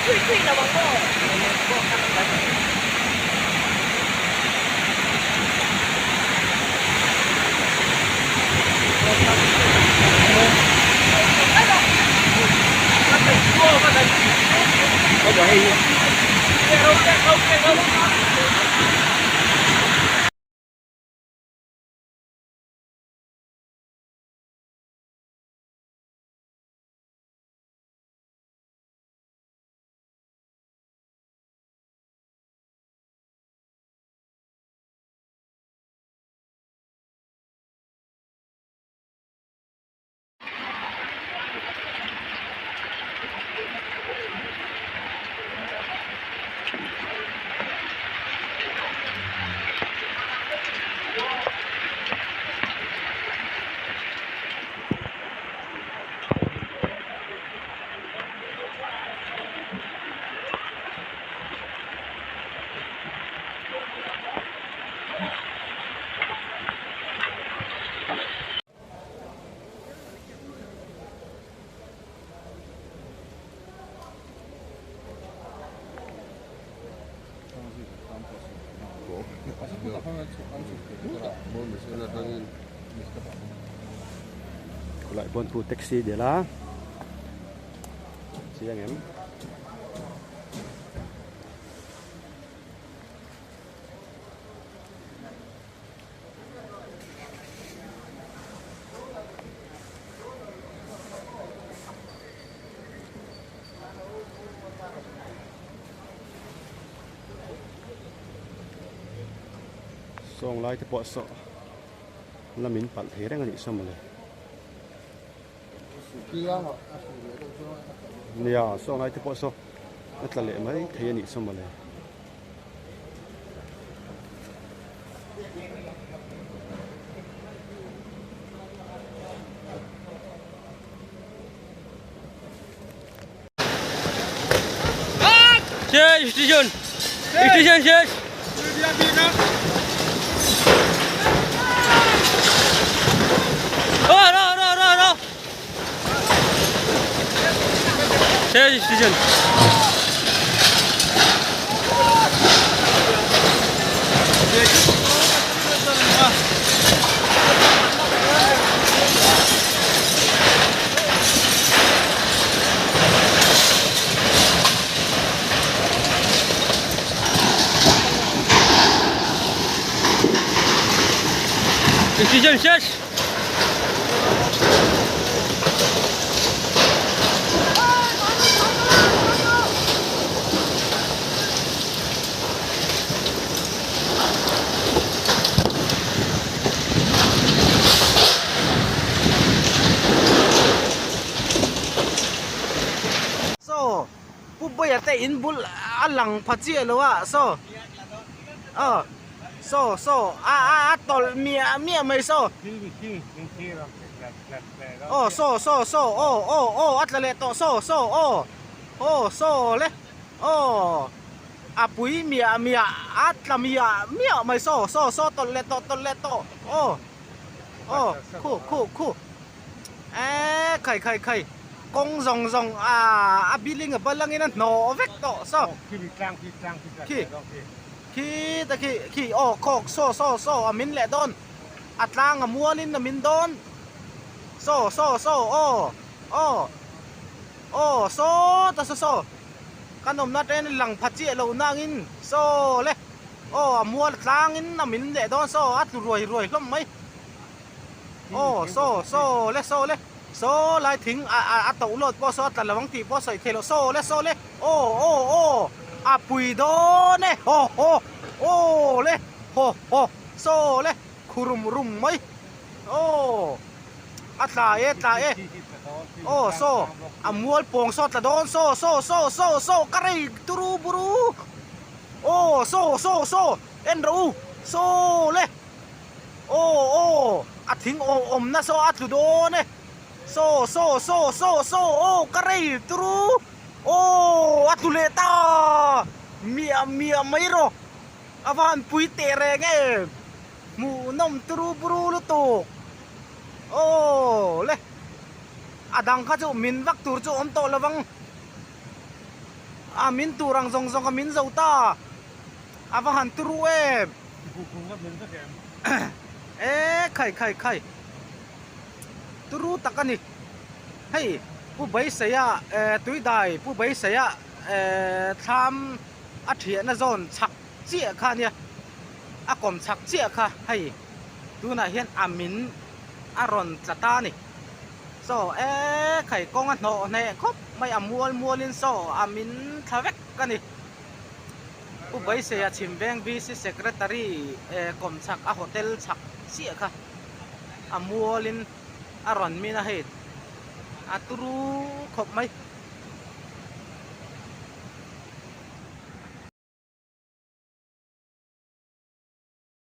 thui thui lo ang aw. Khulai pawn khu taxi dil a chiang em. Sawng lai te pawh saw lamin palh thei reng a nih saw mawle. Nia sawng lai te pawh saw a tla leh mai thei a nih saw mawle. Station station শেষ। শেষ station. Station শেষ। Saw Pu Bawiha te in bul a lang pha chiah lo a saw aw saw saw a a a tawlh miah miah mai saw aw saw saw saw aw aw aw a tla leh tawh saw saw aw aw saw le aw a pui miah miah a tla miah miah mai saw saw saw tawlh leh tawh tawlh leh tawh aw aw khu khu khu eee khai khai khai kawng zawng zawng ah a building a bal angin a hnawh vek tawh saw khi khi ta khi khi aw khawk saw saw saw a min leh dawn a tlang a mualin a min dawn saw saw saw aw aw aw saw ta saw saw kan awmna atangin lang pha chiah lo nangin saw le aw a mual tlangin a min leh dawn saw a tlu ruai ruai hlawm mai. Aw saw saw le saw le saw lai thing a a a toh lawt pawh saw a tla lo ang tih pawh sawi theih loh saw le saw le aw aw aw a pui dawn e haw haw aw le haw haw saw le khu rum rum mai aw a tla e tla e aw saw a mual pawng saw a tla dawn saw saw saw saw saw ka rei turu buru aw saw saw saw en rawh u saw le. Aw aw a thing aw awmna saw a tlu dawn e saw saw saw saw saw aw ka rei turu aw a tlu leh ta miah miah mai rawh a va han pui teh reng e hmuhnawm turu buru lutuk aw le a dang kha chu min vak tur chu awm tawh lovang. A min tur ang zawng zawng a min zo ta. A va han turu em. E khai khai khai. Turu tak a ni. Hei Pu Beiseia Tuidai Pu Beiseia thlam a thiahna zawn chhak chiah kha ania a kawm chhak chiah kha hei tunah hian a min a rawn tla ta a ni. Saw e khai kawng a hnawh hneh khawp mai a mual mualin saw a min thla vek a ni. Pu Beiseia Chhimveng VC Secretary kawm chhak a hotel chhak chiah kha a mualin a rawn min a hei a turu khawp mai.